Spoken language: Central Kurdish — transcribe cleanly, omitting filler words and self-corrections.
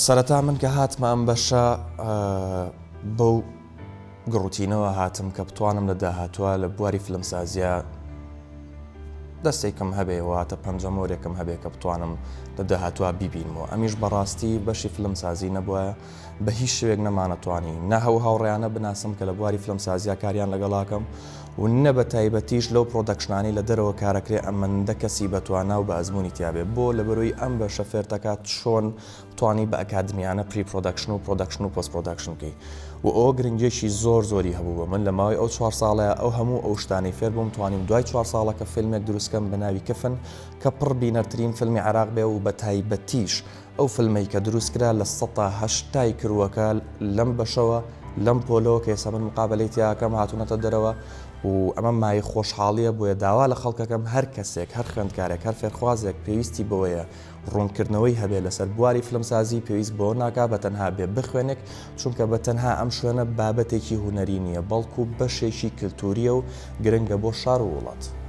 سەرەتا من کە هاتمە ئەم بەشە بەو گڕوتینەوە هاتم کە بتوانم لە داهاتووە لە بواری فلمسازیە دەستێکم هەبێ واتە پەنجەمۆرێکم هەبێ کە بتوانم لە داهاتوە بیبینمەوە ئەمیش بەڕاستی بەشی فلمسازی نەبووە بە هیچ شێوێک نەمانەتوانی نە ئەو هاوڕێیانە بناسم کە لە بواری فلمسازیا کاریان لەگەڵاکەم و نە بە تایبەتیش لەو production انەی لە دەرەوە کارەکرێ ئەمەندە کەسی بەتوانا و بە ئەزموونی تیابێ بۆ لەبەرۆی ئەم بەشە فێرتەکات چۆن توانی بە ئەکادمیانە pre production و production و post production بکەی و ئەوە گرنگیەکی زۆر زۆری هەبوو بۆ من لە ماوەی ئەو چوار ساڵەیا ئەو هەموو ئەو شتانەی فێر بووم توانیم دوای چوار ساڵەکە فیلمێک دروست کەم بە ناوی کفن کە پڕ بینەرترین فیلمی عێراق بێ و بە تایبەتیش ئەو فیلمەی کە دروست کرا لە سەتا هەشتای crew ەکە لەم بەشەوە لەم پۆلەوە کە ئێستا من مقابەلەی تیاکەم هاتوونەتە دەرەوە و ئەمە مایەی خۆشحاڵیە بۆیە داوا لە خەڵکەکەم هەر کەسێک هەر خوێندکارێک هەر فێرخوازێک پێویستی بەوەیە ڕوونکردنەوەی هەبێ لەسەر بواری فلمسازی پێویست بەوە ناکا بە تەنها بێ بخوێنێک چونکە بە تەنها ئەم شوێنە بابەتێکی هونەری نییە بەڵکو بەشێکی کلتوریە و گرنگە بۆ شار و وڵات.